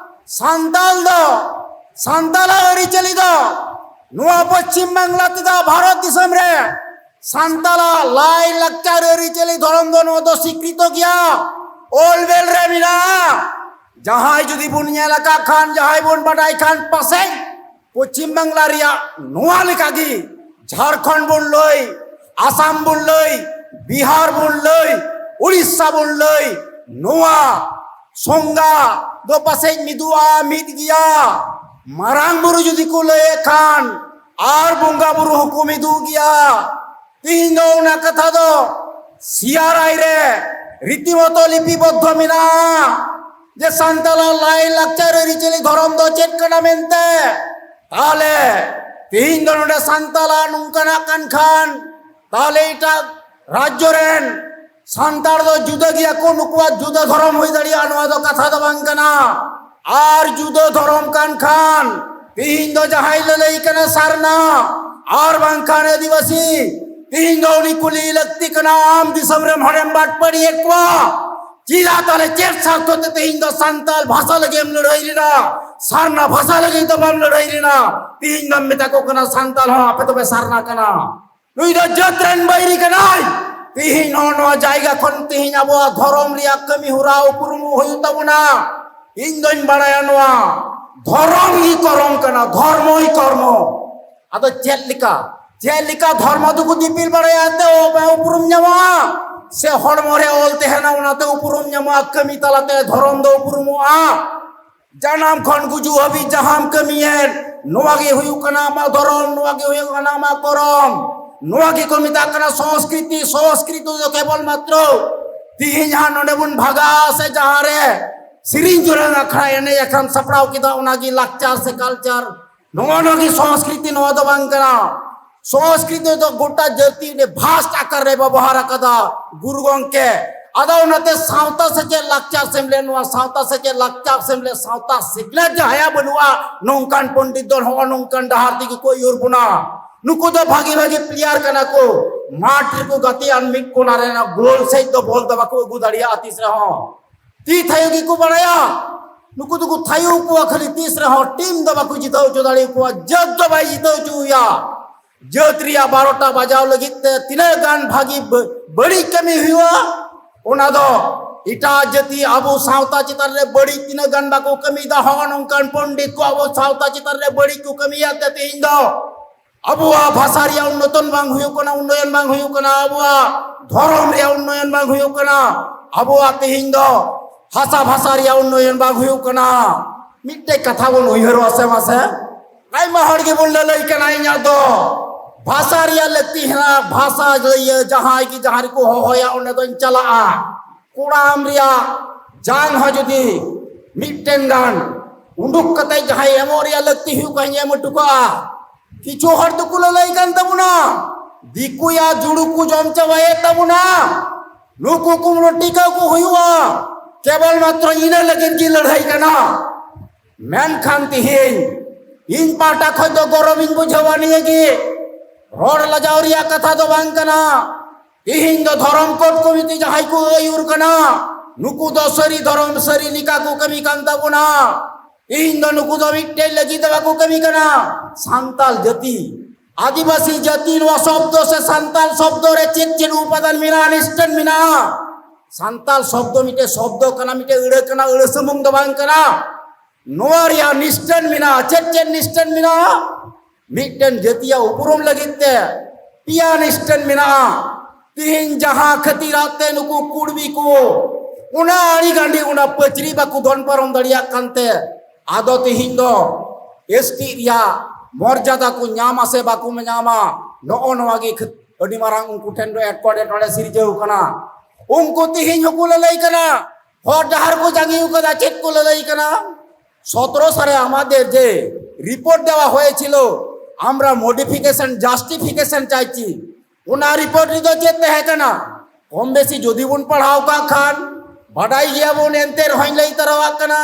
ᱥᱟᱱᱛᱟᱞ ᱫᱚ, ᱥᱟᱱᱛᱟᱞᱟᱜ ᱟᱹᱨᱤᱪᱟᱹᱞᱤ ᱫᱚ ᱱᱚᱣᱟ ᱯᱚᱪᱷᱤᱢ ᱵᱟᱝᱞᱟ ᱛᱮᱫᱚ ᱵᱷᱟᱨᱚᱛ ᱫᱤᱥᱚᱢ ᱨᱮ ᱥᱟᱱᱛᱟᱞᱟᱜ ᱞᱟᱭ ᱞᱟᱠᱪᱟᱨ ᱟᱹᱨᱤᱪᱟᱹᱞᱤ ᱫᱷᱚᱨᱚᱢ ᱫᱚ ᱱᱚᱣᱟ ᱫᱚ ᱥᱤᱠᱨᱤᱛᱚ ᱜᱮᱭᱟ᱾ ᱚᱞ ᱵᱮᱞ ᱨᱮ ᱢᱮᱱᱟᱜᱼᱟ᱾ ᱡᱟᱦᱟᱸᱭ ᱡᱩᱫᱤ ᱵᱚᱱ ᱧᱮᱞ ᱟᱠᱟᱫ ᱠᱷᱟᱱ, ᱡᱟᱦᱟᱸᱭ ᱵᱚᱱ ᱵᱟᱰᱟᱭ ᱠᱷᱟᱱ, ᱯᱟᱥᱮᱡ ᱯᱚᱪᱷᱤᱢ ᱵᱟᱝᱞᱟ ᱨᱮᱭᱟᱜ ᱱᱚᱣᱟ ᱞᱮᱠᱟᱜᱮ ᱡᱷᱟᱲᱠᱷᱚᱸᱰ ᱵᱚᱱ ᱞᱟᱹᱭ, ᱟᱥᱟᱢ ᱵᱚᱱ ᱞᱟᱹᱭ, ᱵᱤᱦᱟᱨ ᱵᱚᱱ ᱞᱟᱹᱭ, ᱩᱲᱤᱥᱥᱟ ᱵᱚᱱ ᱞᱟᱹᱭ, ᱱᱚᱣᱟ ᱥᱚᱝᱜᱟ ᱫᱚ ᱯᱟᱥᱮᱡ ᱢᱤᱫᱩᱜᱼᱟ, ᱢᱤᱫ ᱜᱮᱭᱟ᱾ ᱢᱟᱨᱟᱝ ᱵᱩᱨᱩ ᱡᱩᱫᱤ ᱠᱚ ᱞᱟᱹᱭᱮᱫ ᱠᱷᱟᱱ, ᱟᱨ ᱵᱚᱸᱜᱟ ᱵᱩᱨᱩ ᱦᱚᱸᱠᱚ ᱢᱤᱫᱩᱜ ᱜᱮᱭᱟ᱾ ᱛᱤᱦᱤᱧ ᱫᱚ ᱚᱱᱟ ᱠᱟᱛᱷᱟ ᱫᱚ ᱥᱤᱭᱟᱨᱟᱭ ᱨᱮ ᱨᱤᱛᱤᱢᱚᱛᱚ ᱞᱤᱯᱤᱵᱚᱫᱽᱫᱷᱚ ᱢᱮᱱᱟᱜᱼᱟ ᱡᱮ ᱥᱟᱱᱛᱟᱲᱟᱜ ᱞᱟᱭ ᱞᱟᱠᱪᱟᱨ ᱟᱹᱨᱤᱪᱟᱹᱞᱤ ᱫᱷᱚᱨᱚᱢ ᱫᱚ ᱪᱮᱫ ᱠᱟᱱᱟ ᱢᱮᱱᱛᱮ᱾ ᱛᱟᱦᱞᱮ ᱛᱤᱦᱤᱧ ᱫᱚ ᱱᱚᱰᱮ ᱥᱟᱱᱛᱟᱲᱟᱜ ᱱᱚᱝᱠᱟᱱᱟᱜ ᱠᱟᱱ ᱠᱷᱟᱱ, ᱛᱟᱦᱞᱮ ᱮᱴᱟᱜ ᱨᱟᱡᱽᱡᱚ ᱨᱮᱱ ᱥᱟᱱᱛᱟᱲ ᱫᱚ ᱡᱩᱫᱟᱹ ᱜᱮᱭᱟ ᱠᱚ, ᱱᱩᱠᱩᱣᱟᱜ ᱡᱩᱫᱟᱹ ᱫᱷᱚᱨᱚᱢ ᱦᱩᱭ ᱫᱟᱲᱮᱭᱟᱜᱼᱟ, ᱱᱚᱣᱟ ᱫᱚ ᱠᱟᱛᱷᱟ ᱫᱚ ᱵᱟᱝ ᱠᱟᱱᱟ᱾ ᱟᱨ ᱡᱩᱫᱟᱹ ᱫᱷᱚᱨᱚᱢ ᱠᱟᱱ ᱠᱷᱟᱱ, ᱛᱤᱦᱤᱧ ᱫᱚ ᱡᱟᱦᱟᱸᱭ ᱞᱟᱹᱞᱟᱹᱭ ᱠᱟᱱᱟ ᱥᱟᱨᱱᱟ ᱟᱨ ᱵᱟᱝᱠᱷᱟᱱ ᱟᱹᱫᱤᱵᱟᱹᱥᱤ, ᱛᱤᱦᱤᱧ ᱫᱚ ᱩᱱᱤ ᱠᱩᱞᱤ ᱞᱟᱹᱠᱛᱤ ᱠᱟᱱᱟ, ᱟᱢ ᱫᱤᱥᱚᱢ ᱨᱮᱢ ᱦᱚᱲᱮᱢ ᱵᱟᱴᱯᱟᱹᱲᱤᱭᱮᱫ ᱠᱚᱣᱟ, ᱪᱮᱫᱟᱜ ᱛᱟᱦᱞᱮ ᱪᱮᱫ ᱥᱟᱨᱛᱷᱚ ᱛᱮ ᱛᱤᱦᱤᱧ ᱫᱚ ᱥᱟᱱᱛᱟᱲ ᱵᱷᱟᱥᱟ ᱞᱟᱹᱜᱤᱫ ᱮᱢ ᱞᱟᱹᱲᱦᱟᱹᱭ ᱞᱮᱱᱟ? ᱥᱟᱨᱱᱟ ᱵᱷᱟᱥᱟ ᱞᱟᱹᱜᱤᱫ ᱫᱚ ᱵᱟᱢ ᱞᱟᱹᱲᱦᱟᱹᱭ ᱞᱮᱱᱟ᱾ ᱛᱤᱦᱤᱧ ᱫᱚᱢ ᱢᱮᱛᱟ ᱠᱚ ᱠᱟᱱᱟ ᱥᱟᱱᱛᱟᱲ ᱦᱚᱸ ᱟᱯᱮ ᱫᱚᱯᱮ ᱥᱟᱨᱱᱟ ᱠᱟᱱᱟ᱾ ᱱᱩᱭ ᱫᱚ ᱡᱟᱹᱛ ᱨᱮᱱ ᱵᱟᱹᱭᱨᱤ ᱠᱟᱱᱟᱭ᱾ ᱛᱤᱦᱤᱧ ᱱᱚᱜᱼᱚ ᱱᱚᱣᱟ ᱡᱟᱭᱜᱟ ᱠᱷᱚᱱ ᱛᱤᱦᱤᱧ ᱟᱵᱚᱣᱟᱜ ᱫᱷᱚᱨᱚᱢ ᱨᱮᱭᱟᱜ ᱠᱟᱹᱢᱤ ᱦᱚᱨᱟ ᱩᱯᱨᱩᱢ ᱦᱩᱭᱩᱜ ᱛᱟᱵᱚᱱᱟ᱾ ᱤᱧ ᱫᱚᱧ ᱵᱟᱲᱟᱭᱟ ᱱᱚᱣᱟ ᱫᱷᱚᱨᱚᱢ ᱜᱮ ᱠᱚᱨᱚᱢ ᱠᱟᱱᱟ, ᱫᱷᱚᱨᱢᱚ ᱜᱮ ᱠᱚᱨᱢᱚ᱾ ᱟᱫᱚ ᱪᱮᱫ ᱞᱮᱠᱟ, ᱪᱮᱫ ᱞᱮᱠᱟ ᱫᱷᱚᱨᱢᱚ ᱫᱚᱠᱚ ᱫᱤᱯᱤᱞ ᱵᱟᱲᱟᱭᱟ ᱛᱮ ᱚ-, ᱩᱯᱨᱩᱢ ᱧᱟᱢᱚᱜᱼᱟ? ᱥᱮ ᱦᱚᱲᱢᱚ ᱨᱮ ᱚᱞ ᱛᱟᱦᱮᱱᱟ ᱚᱱᱟᱛᱮ ᱩᱯᱨᱩᱢ ᱧᱟᱢᱚᱜᱼᱟ? ᱠᱟᱹᱢᱤ ᱛᱟᱞᱟᱛᱮ ᱫᱷᱚᱨᱚᱢ ᱫᱚ ᱩᱯᱨᱩᱢᱚᱜᱼᱟ? ᱡᱟᱱᱟᱢ ᱠᱷᱚᱱ ᱜᱩᱡᱩᱜ ᱦᱟᱹᱵᱤᱡ ᱡᱟᱦᱟᱸᱢ ᱠᱟᱹᱢᱤᱭᱮᱫ, ᱱᱚᱣᱟ ᱜᱮ ᱦᱩᱭᱩᱜ ᱠᱟᱱᱟ ᱟᱢᱟᱜ ᱫᱷᱚᱨᱚᱢ, ᱱᱚᱣᱟ ᱜᱮ ᱦᱩᱭᱩᱜ ᱠᱟᱱᱟ ᱟᱢᱟᱜ ᱠᱚᱨᱚᱢ, ᱱᱚᱣᱟ ᱜᱮᱠᱚ ᱢᱮᱛᱟᱜ ᱠᱟᱱᱟ ᱥᱚᱝᱥᱠᱨᱤᱛᱤ᱾ ᱥᱚᱝᱥᱠᱨᱤᱛᱤ ᱫᱚ ᱠᱮᱵᱚᱞ ᱢᱟᱛᱨᱚ ᱛᱤᱦᱤᱧ ᱦᱟᱸᱜ ᱱᱚᱰᱮ ᱵᱚᱱ ᱵᱷᱟᱜᱟ ᱥᱮ ᱡᱟᱦᱟᱸ ᱨᱮ ᱥᱮᱨᱮᱧ ᱡᱚᱲᱟᱣ ᱟᱠᱷᱲᱟ ᱮᱱᱮᱡ ᱟᱠᱷᱲᱟᱢ ᱥᱟᱯᱲᱟᱣ ᱠᱮᱫᱟ, ᱚᱱᱟ ᱜᱮ ᱞᱟᱠᱪᱟᱨ ᱥᱮ ᱠᱟᱞᱪᱟᱨ, ᱱᱚᱣᱟ ᱱᱚᱣᱟ ᱜᱮ ᱥᱚᱝᱥᱠᱨᱤᱛᱤ, ᱱᱚᱣᱟ ᱫᱚ ᱵᱟᱝ ᱠᱟᱱᱟ᱾ ᱥᱚᱝᱥᱠᱨᱤᱛᱤ ᱫᱚ ᱜᱚᱴᱟ ᱡᱟᱹᱛᱤ ᱨᱮ ᱵᱷᱟᱥᱴ ᱟᱠᱟᱨ ᱨᱮ ᱵᱮᱵᱚᱦᱟᱨ ᱟᱠᱟᱫᱟ ᱜᱩᱨᱩ ᱜᱚᱢᱠᱮ᱾ ᱟᱫᱚ ᱚᱱᱟᱛᱮ ᱥᱟᱶᱛᱟ ᱥᱮᱪᱮᱫ ᱞᱟᱠᱪᱟᱨ ᱥᱮᱢᱞᱮᱫ, ᱱᱚᱣᱟ ᱥᱟᱶᱛᱟ ᱥᱮᱪᱮᱫ ᱞᱟᱠᱪᱟᱨ ᱥᱮᱢᱞᱮᱫ, ᱥᱟᱶᱛᱟ ᱥᱤᱠᱷᱱᱟᱹᱛ ᱡᱟᱦᱟᱸᱭᱟᱜ ᱵᱟᱹᱱᱩᱜᱼᱟ, ᱱᱚᱝᱠᱟᱱ ᱯᱚᱱᱰᱤᱛ ᱫᱚ ᱱᱚᱜᱼᱚ ᱱᱚᱝᱠᱟᱱ ᱰᱟᱦᱟᱨ ᱛᱮᱜᱮ ᱠᱚ ᱟᱹᱭᱩᱨ ᱵᱚᱱᱟ᱾ ᱱᱩᱠᱩ ᱫᱚ ᱵᱷᱟᱜᱤ ᱵᱷᱟᱜᱤ ᱯᱞᱮᱭᱟᱨ ᱠᱟᱱᱟ ᱠᱚ, ᱢᱟᱴᱷ ᱨᱮᱠᱚ ᱜᱟᱛᱮᱜᱼᱟ, ᱢᱤᱫ ᱠᱚᱱᱟ ᱨᱮ ᱚᱱᱟ ᱜᱳᱞ ᱥᱮᱫ ᱫᱚ ᱵᱚᱞ ᱫᱚ ᱵᱟᱠᱚ ᱟᱹᱜᱩ ᱫᱟᱲᱮᱭᱟᱜᱼᱟ ᱛᱤᱥ ᱨᱮᱦᱚᱸ᱾ ᱛᱤ ᱛᱷᱟᱭᱚ ᱜᱮᱠᱚ ᱵᱟᱲᱟᱭᱟ᱾ ᱱᱩᱠᱩ ᱫᱚᱠᱚ ᱛᱷᱟᱭᱚ ᱠᱚᱣᱟ ᱠᱷᱟᱹᱞᱤ, ᱛᱤᱥ ᱨᱮᱦᱚᱸ ᱴᱤᱢ ᱫᱚ ᱵᱟᱠᱚ ᱡᱤᱛᱟᱹᱣ ᱦᱚᱪᱚ ᱫᱟᱲᱮᱭᱟᱠᱚᱣᱟ, ᱡᱟᱹᱛ ᱫᱚ ᱵᱟᱭ ᱡᱤᱛᱟᱹᱣ ᱦᱚᱪᱚ ᱦᱩᱭᱟ᱾ ᱡᱟᱹᱛ ᱨᱮᱭᱟᱜ ᱵᱟᱨᱚᱴᱟ ᱵᱟᱡᱟᱣ ᱞᱟᱹᱜᱤᱫ ᱛᱮ ᱛᱤᱱᱟᱹᱜ ᱜᱟᱱ ᱵᱷᱟᱹᱜᱤ ᱵᱟᱹ-, ᱵᱟᱹᱲᱤᱡ ᱠᱟᱹᱢᱤ ᱦᱩᱭᱩᱜᱼᱟ, ᱚᱱᱟ ᱫᱚ ᱮᱴᱟᱜ ᱡᱟᱹᱛᱤ ᱟᱵᱚ ᱥᱟᱶᱛᱟ ᱪᱮᱛᱟᱱ ᱨᱮ ᱵᱟᱹᱲᱤᱡ ᱛᱤᱱᱟᱹᱜ ᱜᱟᱱ ᱵᱟᱠᱚ ᱠᱟᱹᱢᱤᱭᱮᱫᱟ, ᱦᱚᱸᱜᱼᱚ ᱱᱚᱝᱠᱟᱱ ᱯᱚᱱᱰᱤᱛ ᱠᱚ ᱟᱵᱚ ᱥᱟᱶᱛᱟ ᱪᱮᱛᱟᱱ ᱨᱮ ᱵᱟᱹᱲᱤᱡ ᱠᱚ ᱠᱟᱹᱢᱤᱭᱮᱫ ᱛᱮ ᱛᱮᱦᱮᱧ ᱫᱚ ᱟᱵᱚᱣᱟᱜ ᱵᱷᱟᱥᱟ ᱨᱮᱭᱟᱜ ᱩᱱᱱᱚᱛᱚᱱ ᱵᱟᱝ ᱦᱩᱭᱩᱜ ᱠᱟᱱᱟ, ᱩᱱᱱᱚᱭᱚᱱ ᱵᱟᱝ ᱦᱩᱭᱩᱜ ᱠᱟᱱᱟ, ᱟᱵᱚᱣᱟᱜ ᱫᱷᱚᱨᱚᱢ ᱨᱮᱭᱟᱜ ᱩᱱᱱᱚᱭᱚᱱ ᱵᱟᱝ ᱦᱩᱭᱩᱜ ᱠᱟᱱᱟ, ᱟᱵᱚᱣᱟᱜ ᱛᱮᱦᱮᱧ ᱫᱚ ᱦᱟᱥᱟ ᱵᱷᱟᱥᱟ ᱨᱮᱭᱟᱜ ᱩᱱᱱᱚᱭᱚᱱ ᱵᱟᱝ ᱦᱩᱭᱩᱜ ᱠᱟᱱᱟ᱾ ᱢᱤᱫᱴᱮᱡ ᱠᱟᱛᱷᱟ ᱵᱚᱱ ᱩᱭᱦᱟᱹᱨᱚᱜᱼᱟ ᱥᱮ ᱢᱟᱥᱮ? ᱟᱭᱢᱟ ᱦᱚᱲ ᱜᱮᱵᱚᱱ ᱞᱟᱹᱞᱟᱹᱭ ᱠᱟᱱᱟ, ᱤᱧᱟᱹᱜ ᱫᱚ ᱵᱷᱟᱥᱟ ᱨᱮᱭᱟᱜ ᱞᱟᱹᱠᱛᱤ ᱦᱮᱱᱟᱜᱼᱟ, ᱵᱷᱟᱥᱟ ᱞᱟᱹᱭᱟᱹ ᱡᱟᱦᱟᱸᱭ ᱜᱮ ᱡᱟᱦᱟᱸ ᱨᱮᱠᱚ ᱦᱚᱦᱚᱭᱟ ᱚᱸᱰᱮ ᱫᱚᱧ ᱪᱟᱞᱟᱜᱼᱟ᱾ ᱠᱚᱲᱟᱢ ᱨᱮᱭᱟᱜ ᱡᱟᱝ ᱦᱚᱸ ᱡᱩᱫᱤ ᱢᱤᱫᱴᱮᱱ ᱜᱟᱱ ᱩᱰᱩᱠ ᱠᱟᱛᱮ ᱡᱟᱦᱟᱸᱭ ᱮᱢᱚᱜ ᱨᱮᱭᱟᱜ ᱞᱟᱹᱠᱛᱤ ᱦᱩᱭᱩᱜ ᱠᱷᱟᱱ ᱮᱢ ᱦᱚᱴᱚ ᱠᱟᱜᱼᱟ᱾ ᱠᱤᱪᱷᱩ ᱦᱚᱲ ᱫᱚᱠᱚ ᱞᱟᱹᱞᱟᱹᱭ ᱠᱟᱱ ᱛᱟᱵᱚᱱᱟ, ᱫᱤᱠᱩᱭᱟᱜ ᱡᱩᱲᱩ ᱠᱚ ᱡᱚᱢ ᱪᱟᱵᱟᱭᱮᱫ ᱛᱟᱵᱚᱱᱟ, ᱱᱩᱠᱩ ᱠᱩᱢᱲᱩ ᱴᱤᱠᱟᱹ ᱠᱚ ᱦᱩᱭᱩᱜᱼᱟ, ᱠᱮᱵᱚᱞ ᱢᱟᱛᱨᱚ ᱤᱱᱟᱹ ᱞᱟᱹᱜᱤᱫ ᱜᱮ ᱞᱟᱹᱲᱦᱟᱹᱭ ᱠᱟᱱᱟ᱾ ᱢᱮᱱᱠᱷᱟᱱ ᱛᱤᱦᱤᱧ ᱤᱧ ᱯᱟᱦᱴᱟ ᱠᱷᱚᱱ ᱫᱚ ᱜᱚᱨᱚᱵᱤᱧ ᱵᱩᱡᱷᱟᱹᱣᱟ ᱱᱤᱭᱟᱹ ᱜᱮ, ᱨᱚᱲ ᱞᱟᱡᱟᱣ ᱨᱮᱭᱟᱜ ᱠᱟᱛᱷᱟ ᱫᱚ ᱵᱟᱝ ᱠᱟᱱᱟ᱾ ᱛᱤᱦᱤᱧ ᱫᱚ ᱫᱷᱚᱨᱚᱢ ᱠᱳᱰ ᱠᱚᱢᱤᱴᱤ ᱡᱟᱦᱟᱸᱭ ᱠᱚ ᱟᱹᱭᱩᱨ ᱠᱟᱱᱟ, ᱱᱩᱠᱩ ᱫᱚ ᱥᱟᱹᱨᱤ ᱫᱷᱚᱨᱚᱢ ᱥᱟᱹᱨᱤ ᱞᱮᱠᱟ ᱠᱚ ᱠᱟᱹᱢᱤ ᱠᱟᱱ ᱛᱟᱵᱚᱱᱟ᱾ ᱛᱤᱦᱤᱧ ᱫᱚ ᱱᱩᱠᱩ ᱫᱚ ᱢᱤᱫᱴᱮᱡ ᱞᱟᱹᱜᱤᱫ ᱫᱚ ᱵᱟᱠᱚ ᱠᱟᱹᱢᱤ ᱠᱟᱱᱟ᱾ ᱥᱟᱱᱛᱟᱞ ᱡᱟᱹᱛᱤ, ᱟᱹᱫᱤᱵᱟᱹᱥᱤ ᱡᱟᱹᱛᱤ ᱱᱚᱣᱟ ᱥᱚᱵᱫᱚ ᱥᱮ ᱥᱟᱱᱛᱟᱞ ᱥᱚᱵᱫᱚ ᱨᱮ ᱪᱮᱫ ᱪᱮᱫ ᱩᱯᱟᱫᱟᱱ ᱢᱮᱱᱟᱜᱼᱟ, ᱱᱤᱥᱴᱟᱹᱱ ᱢᱮᱱᱟᱜᱼᱟ? ᱥᱟᱱᱛᱟᱞ ᱥᱚᱵᱫᱚ ᱢᱤᱫᱴᱮᱡ ᱥᱚᱵᱫᱚ ᱠᱟᱱᱟ, ᱢᱤᱫᱴᱮᱡ ᱟᱹᱲᱟᱹ ᱠᱟᱱᱟ, ᱟᱹᱲᱟᱹ ᱥᱩᱢᱩᱝ ᱫᱚ ᱵᱟᱝ ᱠᱟᱱᱟ᱾ ᱱᱚᱣᱟ ᱨᱮᱭᱟᱜ ᱱᱤᱥᱴᱟᱹᱱ ᱢᱮᱱᱟᱜᱼᱟ᱾ ᱪᱮᱫ ᱪᱮᱫ ᱱᱤᱥᱴᱟᱹᱱ ᱢᱮᱱᱟᱜᱼᱟ? ᱢᱤᱫᱴᱮᱱ ᱡᱟᱹᱛᱤᱭᱟᱜ ᱩᱯᱨᱩᱢ ᱞᱟᱹᱜᱤᱫ ᱛᱮ ᱯᱮᱭᱟ ᱱᱤᱥᱴᱟᱹᱱ ᱢᱮᱱᱟᱜᱼᱟ᱾ ᱛᱤᱦᱤᱧ ᱡᱟᱦᱟᱸ ᱠᱷᱟᱹᱛᱤᱨᱟᱜ ᱛᱮ ᱱᱩᱠᱩ ᱠᱩᱲᱵᱤ ᱠᱚ ᱚᱱᱟ ᱟᱹᱲᱤ ᱜᱟᱸᱰᱤ ᱚᱱᱟ ᱯᱟᱹᱪᱨᱤ ᱵᱟᱠᱚ ᱫᱚᱱ ᱯᱟᱨᱚᱢ ᱫᱟᱲᱮᱭᱟᱜ ᱠᱟᱱᱛᱮ, ᱟᱫᱚ ᱛᱤᱦᱤᱧ ᱫᱚ ᱮᱥ ᱴᱤ ᱨᱮᱭᱟᱜ ᱢᱚᱨᱡᱟᱫᱟ ᱠᱚ ᱧᱟᱢᱟ ᱥᱮ ᱵᱟᱠᱚ ᱧᱟᱢᱟ, ᱱᱚᱜᱼᱚ ᱱᱚᱣᱟ ᱜᱮ ᱠᱷᱟᱹᱛ-, ᱟᱹᱰᱤ ᱢᱟᱨᱟᱝ ᱩᱱᱠᱩ ᱴᱷᱮᱱ ᱫᱚ ᱮᱴᱠᱮᱴᱚᱬᱮ ᱥᱤᱨᱡᱟᱹᱣ ᱠᱟᱱᱟ᱾ ᱩᱱᱠᱩ ᱛᱤᱦᱤᱧ ᱦᱚᱸᱠᱚ ᱞᱟᱹᱞᱟᱹᱭ ᱠᱟᱱᱟ, ᱦᱚᱨ ᱰᱟᱦᱟᱨ ᱠᱚ ᱡᱟᱸᱜᱮ ᱟᱠᱟᱫᱟ᱾ ᱪᱮᱫ ᱠᱚ ᱞᱟᱹᱞᱟᱹᱭ ᱠᱟᱱᱟ? ᱥᱚᱛᱨᱚ ᱥᱟᱞᱮ আমাদের যে রিপোর্ট দেওয়া হয়েছিল, আমরা মডিফিকেশন জাস্টিফিকেশন চাইছি। ᱚᱱᱟ ᱨᱤᱯᱳᱨᱴ ᱨᱮᱫᱚ ᱪᱮᱫ ᱛᱟᱦᱮᱸ ᱠᱟᱱᱟ? ᱠᱚᱢ ᱵᱮᱥᱤ ᱡᱩᱫᱤ ᱵᱚᱱ ᱯᱟᱲᱦᱟᱣ ᱠᱟᱜ ᱠᱷᱟᱱ ᱵᱟᱰᱟᱭ ᱜᱮᱭᱟᱵᱚᱱ, ᱮᱱᱛᱮ ᱨᱮᱦᱚᱸᱧ ᱞᱟᱹᱭ ᱛᱟᱨᱟᱣᱟᱜ ᱠᱟᱱᱟ᱾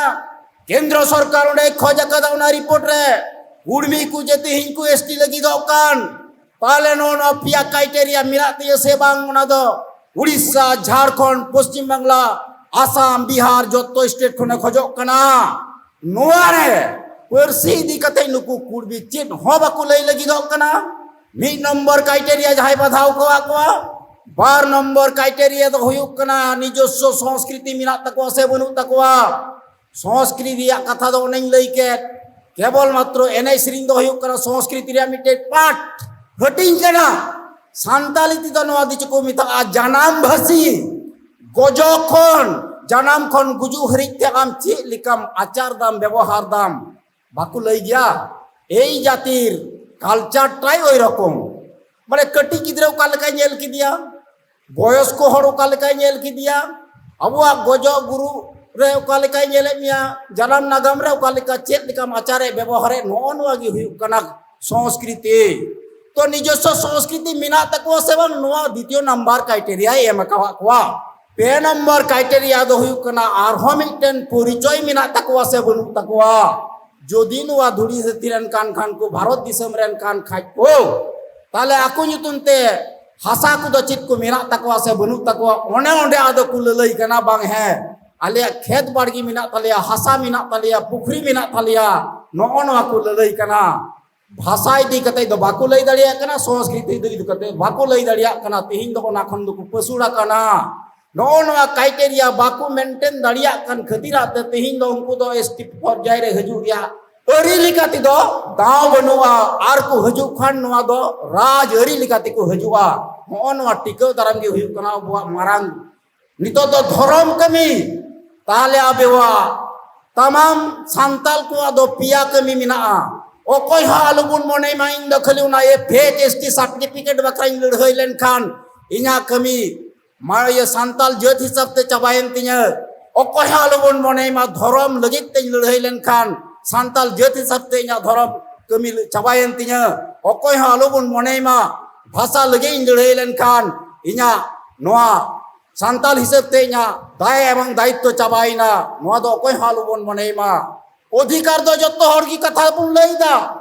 ᱠᱮᱱᱫᱨᱚ ᱥᱚᱨᱠᱟᱨ ᱚᱸᱰᱮᱭ ᱠᱷᱚᱡ ᱟᱠᱟᱫᱟ ᱚᱱᱟ ᱨᱤᱯᱳᱨᱴ ᱨᱮ, ᱠᱩᱲᱢᱤ ᱠᱚ ᱡᱮ ᱛᱮᱦᱮᱧ ᱠᱚ ᱮᱥ ᱴᱤ ᱞᱟᱹᱜᱤᱫᱚᱜ ᱠᱟᱱ, ᱛᱟᱦᱞᱮ ᱱᱚᱜᱼᱚ ᱱᱚᱣᱟ ᱯᱮᱭᱟ ᱠᱨᱟᱭᱴᱮᱨᱤᱭᱟ ᱢᱮᱱᱟᱜ ᱛᱤᱧᱟᱹ ᱥᱮ ᱵᱟᱝ, ᱚᱱᱟ ᱫᱚ ᱩᱲᱤᱥᱥᱟ, ᱡᱷᱟᱲᱠᱷᱚᱸᱰ, ᱯᱚᱥᱪᱤᱢ ᱵᱟᱝᱞᱟ, ᱟᱥᱟᱢ, ᱵᱤᱦᱟᱨ ᱡᱚᱛᱚ ᱥᱴᱮᱴ ᱠᱷᱚᱱᱮ ᱠᱷᱚᱡᱚᱜ ᱠᱟᱱᱟ᱾ ᱱᱚᱣᱟ ᱨᱮ ᱯᱟᱹᱨᱥᱤ ᱤᱫᱤ ᱠᱟᱛᱮ ᱱᱩᱠᱩ ᱠᱩᱲᱵᱤ ᱪᱮᱫ ᱦᱚᱸ ᱵᱟᱠᱚ ᱞᱟᱹᱭ ᱞᱟᱹᱜᱤᱫᱚᱜ ᱠᱟᱱᱟ᱾ ᱢᱤᱫ ᱱᱚᱢᱵᱚᱨ ᱠᱨᱟᱭᱴᱮᱨᱤᱭᱟ ᱡᱟᱦᱟᱸᱭ ᱵᱟᱫᱷᱟᱣ ᱠᱚᱣᱟ ᱠᱚᱣᱟ, ᱵᱟᱨ ᱱᱚᱢᱵᱚᱨ ᱠᱨᱟᱭᱴᱮᱨᱤᱭᱟ ᱫᱚ ᱦᱩᱭᱩᱜ ᱠᱟᱱᱟ, ᱱᱤᱡᱚᱥᱥᱚ ᱥᱚᱝᱥᱠᱨᱤᱛᱤ ᱢᱮᱱᱟᱜ ᱛᱟᱠᱚᱣᱟ ᱥᱮ ᱵᱟᱹᱱᱩᱜ ᱛᱟᱠᱚᱣᱟ? ᱥᱚᱝᱥᱠᱨᱤᱛᱤ ᱨᱮᱭᱟᱜ ᱠᱟᱛᱷᱟ ᱫᱚ ᱚᱱᱮᱧ ᱞᱟᱹᱭ ᱠᱮᱫ, ᱠᱮᱵᱚᱞ ᱢᱟᱛᱨᱚ ᱮᱱᱮᱡ ᱥᱮᱨᱮᱧ ᱫᱚ ᱦᱩᱭᱩᱜ ᱠᱟᱱᱟ ᱥᱚᱝᱥᱠᱨᱤᱛᱤ ᱨᱮᱭᱟᱜ ᱢᱤᱫᱴᱮᱡ ᱯᱟᱨᱴ, ᱦᱟᱹᱴᱤᱧ ᱠᱟᱱᱟ᱾ ᱥᱟᱱᱛᱟᱞᱤ ᱛᱮᱫᱚ ᱱᱚᱣᱟ ᱫᱚ ᱪᱮᱫ ᱠᱚ ᱢᱮᱛᱟᱜᱼᱟ? ᱡᱟᱱᱟᱢ ᱵᱷᱟᱹᱥᱤ᱾ ᱜᱚᱡᱚᱜ ᱠᱷᱚᱱ, ᱡᱟᱱᱟᱢ ᱠᱷᱚᱱ ᱜᱩᱡᱩᱜ ᱦᱟᱹᱨᱤᱡ ᱛᱮ ᱟᱢ ᱪᱮᱫ ᱞᱮᱠᱟᱢ ᱟᱪᱟᱨ ᱫᱟᱢ, ᱵᱮᱵᱚᱦᱟᱨ ᱫᱟᱢ, ᱵᱟᱠᱚ ᱞᱟᱹᱭ ᱜᱮᱭᱟ? ᱮᱭ ᱡᱟᱹᱛᱤᱨ ᱠᱟᱞᱪᱟᱨ ᱴᱟᱭ ᱳᱭ ᱨᱚᱠᱚᱢ᱾ ᱢᱟᱱᱮ ᱠᱟᱹᱴᱤᱡ ᱜᱤᱫᱽᱨᱟᱹ ᱚᱠᱟ ᱞᱮᱠᱟᱭ ᱧᱮᱞ ᱠᱮᱫᱮᱭᱟ, ᱵᱚᱭᱚᱥᱠᱚ ᱦᱚᱲ ᱚᱠᱟ ᱞᱮᱠᱟᱭ ᱧᱮᱞ ᱠᱮᱫᱮᱭᱟ, ᱟᱵᱚᱣᱟᱜ ᱜᱚᱡᱚᱜ ᱜᱩᱨᱩᱜ ᱨᱮ ᱚᱠᱟ ᱞᱮᱠᱟᱭ ᱧᱮᱞᱮᱫ ᱢᱮᱭᱟ, ᱡᱟᱱᱟᱢ ᱱᱟᱜᱟᱢ ᱨᱮ ᱚᱠᱟ ᱞᱮᱠᱟ, ᱪᱮᱫ ᱞᱮᱠᱟᱢ ᱟᱪᱟᱨᱮᱫ ᱵᱮᱵᱚᱦᱟᱨᱮᱫ, ᱱᱚᱜᱼᱚ ᱱᱚᱣᱟ ᱜᱮ ᱦᱩᱭᱩᱜ ᱠᱟᱱᱟ ᱥᱚᱝᱥᱠᱨᱤᱛᱤ᱾ ᱛᱚ ᱱᱤᱡᱚᱥᱥᱚ ᱥᱚᱝᱥᱠᱨᱤᱛᱤ ᱢᱮᱱᱟᱜ ᱛᱟᱠᱚᱣᱟ ᱥᱮ ᱵᱟᱝ, ᱱᱚᱣᱟ ᱫᱤᱛᱤᱭᱚ ᱱᱟᱢᱵᱟᱨ ᱠᱨᱟᱭᱴᱮᱨᱤᱭᱟᱭ ᱮᱢ ᱟᱠᱟᱣᱟᱫ ᱠᱚᱣᱟ᱾ ᱯᱮ ᱱᱚᱢᱵᱚᱨ ᱠᱨᱟᱭᱴᱮᱨᱤᱭᱟ ᱫᱚ ᱦᱩᱭᱩᱜ ᱠᱟᱱᱟ, ᱟᱨᱦᱚᱸ ᱢᱤᱫᱴᱮᱱ ᱯᱚᱨᱤᱪᱚᱭ ᱢᱮᱱᱟᱜ ᱛᱟᱠᱚᱣᱟ ᱥᱮ ᱵᱟᱹᱱᱩᱜ ᱛᱟᱠᱚᱣᱟ? ᱡᱩᱫᱤ ᱱᱚᱣᱟ ᱫᱷᱩᱲᱤ ᱫᱷᱟᱹᱨᱛᱤ ᱨᱮᱱ ᱠᱟᱱ ᱠᱷᱟᱱ ᱠᱚ, ᱵᱷᱟᱨᱚᱛ ᱫᱤᱥᱚᱢ ᱨᱮᱱ ᱠᱟᱱ ᱠᱷᱟᱡ ᱠᱚ, ᱛᱟᱦᱞᱮ ᱟᱠᱚ ᱧᱩᱛᱩᱢ ᱛᱮ ᱦᱟᱥᱟ ᱠᱚᱫᱚ ᱪᱮᱫ ᱠᱚ ᱢᱮᱱᱟᱜ ᱛᱟᱠᱚᱣᱟ ᱥᱮ ᱵᱟᱹᱱᱩᱜ ᱛᱟᱠᱚᱣᱟ? ᱚᱱᱮ ᱚᱸᱰᱮ ᱟᱫᱚ ᱠᱚ ᱞᱟᱹᱞᱟᱹᱭ ᱠᱟᱱᱟ, ᱵᱟᱝ ᱦᱮᱸ, ᱟᱞᱮᱭᱟᱜ ᱠᱷᱮᱛ ᱵᱟᱲᱜᱮ ᱢᱮᱱᱟᱜ ᱛᱟᱞᱮᱭᱟ, ᱦᱟᱥᱟ ᱢᱮᱱᱟᱜ ᱛᱟᱞᱮᱭᱟ, ᱯᱩᱠᱷᱨᱤ ᱢᱮᱱᱟᱜ ᱛᱟᱞᱮᱭᱟ, ᱱᱚᱜᱼᱚ ᱱᱚᱣᱟ ᱠᱚ ᱞᱟᱹᱞᱟᱹᱭ ᱠᱟᱱᱟ᱾ ᱵᱷᱟᱥᱟ ᱤᱫᱤ ᱠᱟᱛᱮ ᱫᱚ ᱵᱟᱠᱚ ᱞᱟᱹᱭ ᱫᱟᱲᱮᱭᱟᱜ ᱠᱟᱱᱟ, ᱥᱚᱝᱥᱠᱨᱤᱛᱤ ᱤᱫᱤ ᱠᱟᱛᱮ ᱵᱟᱠᱚ ᱞᱟᱹᱭ ᱫᱟᱲᱮᱭᱟᱜ ᱠᱟᱱᱟ᱾ ᱛᱮᱦᱮᱧ ᱫᱚ ᱚᱱᱟ ᱠᱷᱚᱱ ᱫᱚᱠᱚ ᱯᱟᱹᱥᱩᱲ ᱟᱠᱟᱱᱟ᱾ ᱱᱚᱜᱼᱚ ᱱᱚᱣᱟ ᱠᱨᱟᱭᱴᱮᱨᱤᱭᱟ ᱵᱟᱠᱚ ᱢᱮᱱᱴᱮᱱ ᱫᱟᱲᱮᱭᱟᱜ ᱠᱟᱱ ᱠᱷᱟᱹᱛᱤᱨᱟᱜ ᱛᱮ ᱛᱮᱦᱮᱧ ᱫᱚ ᱩᱱᱠᱩ ᱫᱚ ᱮᱥ ᱴᱤ ᱯᱚᱨᱡᱟᱭ ᱨᱮ ᱦᱤᱡᱩᱜ ᱨᱮᱭᱟᱜ ᱟᱹᱨᱤ ᱞᱮᱠᱟ ᱛᱮᱫᱚ ᱫᱟᱣ ᱵᱟᱹᱱᱩᱜᱼᱟ᱾ ᱟᱨ ᱠᱚ ᱦᱤᱡᱩᱜ ᱠᱷᱟᱱ ᱱᱚᱣᱟ ᱫᱚ ᱨᱟᱡᱽ ᱟᱹᱨᱤ ᱞᱮᱠᱟ ᱛᱮᱠᱚ ᱦᱤᱡᱩᱜᱼᱟ᱾ ᱱᱚᱜᱼᱚ ᱱᱚᱣᱟ ᱴᱤᱠᱟᱹᱣ ᱫᱟᱨᱟᱢ ᱜᱮ ᱦᱩᱭᱩᱜ ᱠᱟᱱᱟ ᱟᱵᱚᱣᱟᱜ ᱢᱟᱨᱟᱝ᱾ ᱱᱤᱛᱚᱜ ᱫᱚ ᱫᱷᱚᱨᱚᱢ ᱠᱟᱹᱢᱤ, ᱛᱟᱦᱞᱮ ᱟᱵᱚᱣᱟᱜ ᱛᱟᱢᱟᱢ ᱥᱟᱱᱛᱟᱞ ᱠᱚᱣᱟᱜ ᱫᱚ ᱯᱮᱭᱟ ᱠᱟᱹᱢᱤ ᱢᱮᱱᱟᱜᱼᱟ᱾ ᱚᱠᱚᱭ ᱦᱚᱸ ᱟᱞᱚᱵᱚᱱ ᱢᱚᱱᱮᱭ ᱢᱟ ᱤᱧ ᱫᱚ ᱠᱷᱟᱹᱞᱤ ᱚᱱᱟ F H S T certificate ᱵᱟᱠᱷᱨᱟᱧ ᱞᱟᱹᱲᱦᱟᱹᱭ ᱞᱮᱱᱠᱷᱟᱱ ᱤᱧᱟᱹᱜ ᱠᱟᱹᱢᱤ ᱢᱟ ᱤᱭᱟᱹ ᱥᱟᱱᱛᱟᱞ ᱡᱟᱹᱛ ᱦᱤᱥᱟᱹᱵ ᱛᱮ ᱪᱟᱵᱟᱭᱮᱱ ᱛᱤᱧᱟᱹ᱾ ᱚᱠᱚᱭ ᱦᱚᱸ ᱟᱞᱚᱵᱚᱱ ᱢᱚᱱᱮᱭ ᱢᱟ ᱫᱷᱚᱨᱚᱢ ᱞᱟᱹᱜᱤᱫ ᱛᱮᱧ ᱞᱟᱹᱲᱦᱟᱹᱭ ᱞᱮᱱᱠᱷᱟᱱ ᱥᱟᱱᱛᱟᱞ ᱡᱟᱹᱛ ᱦᱤᱥᱟᱹᱵ ᱛᱮ ᱤᱧᱟᱹᱜ ᱫᱷᱚᱨᱚᱢ ᱠᱟᱹᱢᱤ ᱪᱟᱵᱟᱭᱮᱱ ᱛᱤᱧᱟᱹ᱾ ᱚᱠᱚᱭ ᱦᱚᱸ ᱟᱞᱚᱵᱚᱱ ᱢᱚᱱᱮᱭ ᱢᱟ ᱵᱷᱟᱥᱟ ᱞᱟᱹᱜᱤᱫ ᱤᱧ ᱞᱟᱹᱲᱦᱟᱹᱭ ᱞᱮᱱᱠᱷᱟᱱ ᱤᱧᱟᱹᱜ ᱱᱚᱣᱟ ᱥᱟᱱᱛᱟᱞ ᱦᱤᱥᱟᱹᱵ ᱛᱮ ᱤᱧᱟᱹᱜ ᱫᱟᱭ ᱮᱵᱚᱝ ᱫᱟᱭᱤᱛᱛᱚ ᱪᱟᱵᱟᱭᱮᱱᱟ, ᱱᱚᱣᱟ ᱫᱚ ᱚᱠᱚᱭ ᱦᱚᱸ ᱟᱞᱚᱵᱚᱱ ᱢᱚᱱᱮᱭ ᱢᱟ᱾ ᱚᱫᱷᱤᱠᱟᱨ ᱫᱚ ᱡᱚᱛᱚ ᱦᱚᱲ ᱜᱮ ᱠᱟᱛᱷᱟ ᱵᱚᱱ ᱞᱟᱹᱭ ᱮᱫᱟ,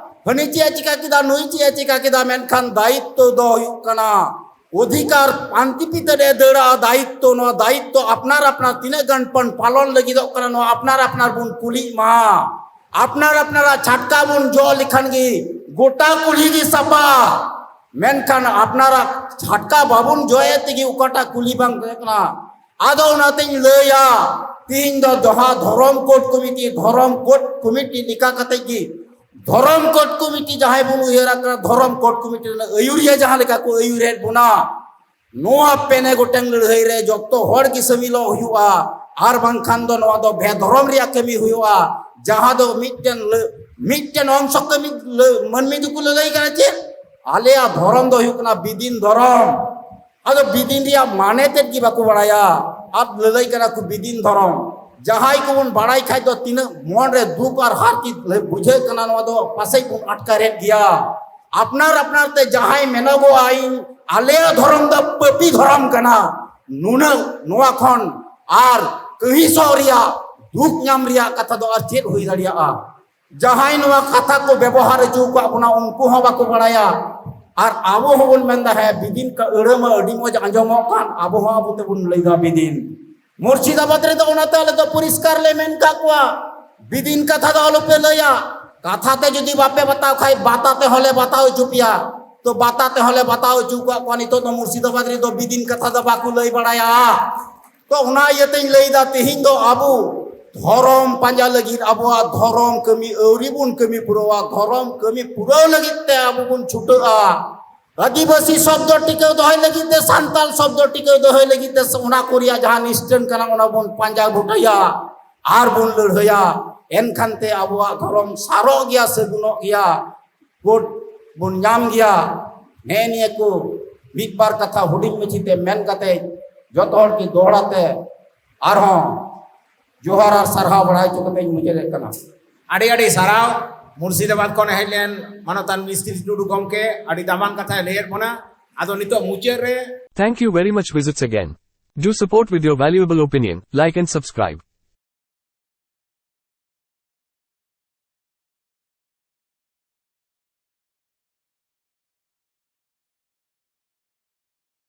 ᱦᱟᱹᱱᱤ ᱪᱮᱫ ᱮ ᱪᱤᱠᱟ ᱠᱮᱫᱟ, ᱱᱩᱭ ᱪᱮᱫ ᱮ ᱪᱤᱠᱟ ᱠᱮᱫᱟ, ᱢᱮᱱᱠᱷᱟᱱ ᱫᱟᱭᱤᱛᱛᱚ ᱫᱚ ᱦᱩᱭᱩᱜ ᱠᱟᱱᱟ ᱚᱫᱷᱤᱠᱟᱨ ᱯᱟᱱᱛᱤ ᱯᱤᱛᱟᱹ ᱨᱮ ᱫᱟᱹᱲᱟ, ᱫᱟᱭᱤᱛᱛᱚ, ᱱᱚᱣᱟ ᱫᱟᱭᱤᱛᱛᱚ ᱟᱯᱱᱟᱨ ᱟᱯᱱᱟᱨ ᱛᱤᱱᱟᱹᱜ ᱜᱟᱱ ᱵᱚᱱ ᱯᱟᱞᱚᱱ ᱞᱟᱹᱜᱤᱫᱚᱜ ᱠᱟᱱᱟ, ᱱᱚᱣᱟ ᱟᱯᱱᱟᱨ ᱟᱯᱱᱟᱨ ᱵᱚᱱ ᱠᱩᱞᱤᱜ ᱢᱟ᱾ ᱟᱯᱱᱟᱨ ᱟᱯᱱᱟᱨᱟᱜ ᱪᱷᱟᱴᱠᱟ ᱵᱚᱱ ᱡᱚᱜ ᱞᱮᱠᱷᱟᱱ ᱜᱮ ᱜᱚᱴᱟ ᱠᱩᱞᱦᱤ ᱜᱮ ᱥᱟᱯᱷᱟ᱾ ᱢᱮᱱᱠᱷᱟᱱ ᱟᱯᱱᱟᱨᱟᱜ ᱪᱷᱟᱴᱠᱟ ᱵᱟᱵᱚᱱ ᱡᱚᱭᱮᱫ ᱛᱮᱜᱮ ᱚᱠᱟᱴᱟᱜ ᱠᱩᱞᱤ ᱵᱟᱝ ᱛᱟᱦᱮᱸ ᱠᱟᱱᱟ᱾ ᱟᱫᱚ ᱚᱱᱟᱛᱤᱧ ᱞᱟᱹᱭᱟ, ᱛᱤᱦᱤᱧ ᱫᱚ ᱡᱟᱦᱟᱸ ᱫᱷᱚᱨᱚᱢ ᱠᱳᱰ ᱠᱚᱢᱤᱴᱤ, ᱫᱷᱚᱨᱚᱢ ᱠᱳᱰ ᱠᱚᱢᱤᱴᱤ ᱞᱮᱠᱟ ᱠᱟᱛᱮ ᱜᱮ, ᱫᱷᱚᱨᱚᱢ ᱠᱳᱰ ᱠᱚᱢᱤᱴᱤ ᱡᱟᱦᱟᱸᱭ ᱵᱚᱱ ᱩᱭᱦᱟᱹᱨ ᱟᱠᱟᱫᱟ, ᱫᱷᱚᱨᱚᱢ ᱠᱳᱰ ᱠᱚᱢᱤᱴᱤ ᱨᱮᱱᱟᱜ ᱟᱹᱭᱩᱨᱤᱭᱟᱹ ᱡᱟᱦᱟᱸ ᱞᱮᱠᱟ ᱠᱚ ᱟᱹᱭᱩᱨᱮᱫ ᱵᱚᱱᱟ, ᱱᱚᱣᱟ ᱯᱮᱱᱮ ᱜᱚᱴᱮᱱ ᱞᱟᱹᱲᱦᱟᱹᱭ ᱨᱮ ᱡᱚᱛᱚ ᱦᱚᱲ ᱜᱮ ᱥᱟᱹᱢᱤᱞᱚᱜ ᱦᱩᱭᱩᱜᱼᱟ, ᱟᱨ ᱵᱟᱝᱠᱷᱟᱱ ᱫᱚ ᱱᱚᱣᱟ ᱫᱚ ᱵᱮᱫᱷᱚᱨᱚᱢ ᱨᱮᱭᱟᱜ ᱠᱟᱹᱢᱤ ᱦᱩᱭᱩᱜᱼᱟ᱾ ᱡᱟᱦᱟᱸ ᱫᱚ ᱢᱤᱫᱴᱮᱱ ᱞᱟᱹ-, ᱢᱤᱫᱴᱮᱱ ᱚᱝᱥᱚ ᱠᱟᱹᱢᱤ ᱞᱟᱹ-, ᱢᱟᱹᱱᱢᱤ ᱫᱚᱠᱚ ᱞᱟᱹᱞᱟᱹᱭ ᱠᱟᱱᱟ ᱪᱮᱫ? ᱟᱞᱮᱭᱟᱜ ᱫᱷᱚᱨᱚᱢ ᱫᱚ ᱦᱩᱭᱩᱜ ᱠᱟᱱᱟ ᱵᱤᱫᱤᱱ ᱫᱷᱚᱨᱚᱢ᱾ ᱟᱫᱚ ᱵᱤᱫᱤᱱ ᱨᱮᱭᱟᱜ ᱢᱟᱱᱮ ᱛᱮᱫ ᱜᱮ ᱵᱟᱠᱚ ᱵᱟᱲᱟᱭᱟ, ᱟᱨ ᱞᱟᱹᱞᱟᱹᱭ ᱠᱟᱱᱟ ᱠᱚ ᱵᱤᱫᱤᱱ ᱫᱷᱚᱨᱚᱢ᱾ ᱡᱟᱦᱟᱸᱭ ᱠᱚᱵᱚᱱ ᱵᱟᱲᱟᱭ ᱠᱷᱟᱡ ᱫᱚ ᱛᱤᱱᱟᱹᱜ ᱢᱚᱱ ᱨᱮ ᱫᱩᱠ ᱟᱨ ᱦᱟᱨᱠᱮᱛ ᱵᱩᱡᱷᱟᱹᱜ ᱠᱟᱱᱟ, ᱱᱚᱣᱟ ᱫᱚ ᱯᱟᱥᱮᱡ ᱵᱚᱱ ᱟᱴᱠᱟᱨᱮᱫ ᱜᱮᱭᱟ᱾ ᱟᱯᱱᱟᱨ ᱟᱯᱱᱟᱨ ᱛᱮ ᱡᱟᱦᱟᱸᱭ ᱢᱮᱱᱚᱜᱚᱜᱼᱟ, ᱤᱧ, ᱟᱞᱮᱭᱟᱜ ᱫᱷᱚᱨᱚᱢ ᱫᱚ ᱯᱟᱹᱯᱤ ᱫᱷᱚᱨᱚᱢ ᱠᱟᱱᱟ, ᱱᱩᱱᱟᱹᱜ ᱱᱚᱣᱟ ᱠᱷᱚᱱ ᱟᱨ ᱠᱟᱹᱦᱤᱥᱚᱜ ᱨᱮᱭᱟᱜ, ᱫᱩᱠ ᱧᱟᱢ ᱨᱮᱭᱟᱜ ᱠᱟᱛᱷᱟ ᱫᱚ ᱟᱨ ᱪᱮᱫ ᱦᱩᱭ ᱫᱟᱲᱮᱭᱟᱜᱼᱟ? ᱡᱟᱦᱟᱸᱭ ᱱᱚᱣᱟ ᱠᱟᱛᱷᱟ ᱠᱚ ᱵᱮᱵᱚᱦᱟᱨ ᱦᱚᱪᱚ ᱟᱠᱟᱫ ᱵᱚᱱᱟ, ᱩᱱᱠᱩ ᱦᱚᱸ ᱵᱟᱠᱚ ᱵᱟᱲᱟᱭᱟ᱾ ᱟᱨ ᱟᱵᱚ ᱦᱚᱸᱵᱚᱱ ᱢᱮᱱᱫᱟ, ᱦᱮᱸ, ᱵᱤᱫᱤᱱ ᱠᱟ ᱟᱹᱲᱟᱹ ᱢᱟ ᱟᱹᱰᱤ ᱢᱚᱡᱽ ᱟᱸᱡᱚᱢᱚᱜ ᱠᱟᱱ, ᱟᱵᱚ ᱦᱚᱸ ᱟᱵᱚ ᱛᱮᱵᱚᱱ ᱞᱟᱹᱭᱫᱟ ᱵᱤᱫᱤᱱ᱾ ᱢᱩᱨᱥᱤᱫᱟᱵᱟᱫᱽ ᱨᱮᱫᱚ ᱚᱱᱟᱛᱮ ᱟᱞᱮ ᱫᱚ ᱯᱚᱨᱤᱥᱠᱟᱨ ᱞᱮ ᱢᱮᱱ ᱠᱟᱜ ᱠᱚᱣᱟ, ᱵᱤᱫᱤᱱ ᱠᱟᱛᱷᱟ ᱫᱚ ᱟᱞᱚᱯᱮ ᱞᱟᱹᱭᱟ᱾ ᱠᱟᱛᱷᱟ ᱛᱮ ᱡᱩᱫᱤ ᱵᱟᱯᱮ ᱵᱟᱛᱟᱣ ᱠᱷᱟᱡ, ᱵᱟᱛᱟ ᱛᱮᱦᱚᱸ ᱞᱮ ᱵᱟᱛᱟᱣ ᱦᱚᱪᱚ ᱯᱮᱭᱟ᱾ ᱛᱚ ᱵᱟᱛᱟ ᱛᱮᱦᱚᱸ ᱞᱮ ᱵᱟᱛᱟᱣ ᱦᱚᱪᱚ ᱠᱟᱜ ᱠᱚᱣᱟ᱾ ᱱᱤᱛᱚᱜ ᱫᱚ ᱢᱩᱨᱥᱤᱫᱟᱵᱟᱫᱽ ᱨᱮᱫᱚ ᱵᱤᱫᱤᱱ ᱠᱟᱛᱷᱟ ᱫᱚ ᱵᱟᱠᱚ ᱞᱟᱹᱭ ᱵᱟᱲᱟᱭᱟ᱾ ᱛᱚ ᱚᱱᱟ ᱤᱭᱟᱹᱛᱮᱧ ᱞᱟᱹᱭᱫᱟ, ᱛᱮᱦᱮᱧ ᱫᱚ ᱟᱵᱚ ᱫᱷᱚᱨᱚᱢ ᱯᱟᱸᱡᱟ ᱞᱟᱹᱜᱤᱫ, ᱟᱵᱚᱣᱟᱜ ᱫᱷᱚᱨᱚᱢ ᱠᱟᱹᱢᱤ ᱟᱹᱣᱨᱤ ᱵᱚᱱ ᱠᱟᱹᱢᱤ ᱯᱩᱨᱟᱹᱣᱟ᱾ ᱫᱷᱚᱨᱚᱢ ᱠᱟᱹᱢᱤ ᱯᱩᱨᱟᱹᱣ ᱞᱟᱹᱜᱤᱫ ᱛᱮ ᱟᱵᱚ ᱵᱚᱱ ᱪᱷᱩᱴᱟᱹᱜᱼᱟ᱾ ᱟᱹᱫᱤᱵᱟᱹᱥᱤ ᱥᱚᱵᱫᱚ ᱴᱤᱠᱟᱹᱣ ᱫᱚᱦᱚᱭ ᱞᱟᱹᱜᱤᱫ ᱛᱮ, ᱥᱟᱱᱛᱟᱞ ᱥᱚᱵᱫᱚ ᱴᱤᱠᱟᱹᱣ ᱫᱚᱦᱚᱭ ᱞᱟᱹᱜᱤᱫ ᱛᱮ, ᱚᱱᱟ ᱠᱚ ᱨᱮᱭᱟᱜ ᱡᱟᱦᱟᱸ ᱱᱤᱥᱴᱟᱹᱱ ᱠᱟᱱᱟ, ᱚᱱᱟ ᱵᱚᱱ ᱯᱟᱸᱡᱟ ᱜᱚᱴᱟᱭᱟ ᱟᱨ ᱵᱚᱱ ᱞᱟᱹᱲᱦᱟᱹᱭᱟ᱾ ᱮᱱᱠᱷᱟᱱ ᱛᱮ ᱟᱵᱚᱣᱟᱜ ᱫᱷᱚᱨᱚᱢ ᱥᱟᱨᱚᱜ ᱜᱮᱭᱟ, ᱥᱟᱹᱜᱩᱱᱚᱜ ᱜᱮᱭᱟ, ᱠᱳᱰ ᱵᱚᱱ ᱧᱟᱢ ᱜᱮᱭᱟ᱾ ᱱᱮᱜᱼᱮ ᱱᱤᱭᱟᱹ ᱠᱚ ᱢᱤᱫ ᱵᱟᱨ ᱠᱟᱛᱷᱟ ᱦᱩᱰᱤᱧ ᱢᱟᱹᱪᱷᱤ ᱛᱮ ᱢᱮᱱ ᱠᱟᱛᱮ, ᱡᱚᱛᱚ ᱦᱚᱲ ᱜᱮ ᱫᱚᱦᱲᱟ ᱛᱮ ᱟᱨᱦᱚᱸ ᱡᱚᱦᱟᱨ ᱟᱨ ᱥᱟᱨᱦᱟᱣ ᱵᱟᱲᱟᱭ ᱦᱚᱪᱚ ᱠᱟᱛᱮᱧ ᱢᱩᱪᱟᱹᱫᱮᱫ ᱠᱟᱱᱟ᱾ ᱟᱹᱰᱤ ᱟᱹᱰᱤ ᱥᱟᱨᱦᱟᱣ᱾ ᱢᱩᱨᱥᱤᱫᱟᱵᱟᱫᱽ ᱠᱷᱚᱱ ᱦᱮᱡ ᱞᱮᱱ ᱢᱟᱱᱚᱛᱟᱱ ᱢᱤᱥᱛᱨᱤ ᱴᱩᱰᱩ ᱜᱚᱢᱠᱮ ᱟᱹᱰᱤ ᱫᱟᱢᱟᱱ ᱠᱟᱛᱷᱟᱭ ᱞᱟᱹᱭᱟᱫ ᱵᱚᱱᱟ᱾ ᱟᱫᱚ ᱱᱤᱛᱚᱜ ᱢᱩᱪᱟᱹᱫ ᱨᱮ Thank you very much. Visits again. Do support with your valuable opinion, like and subscribe.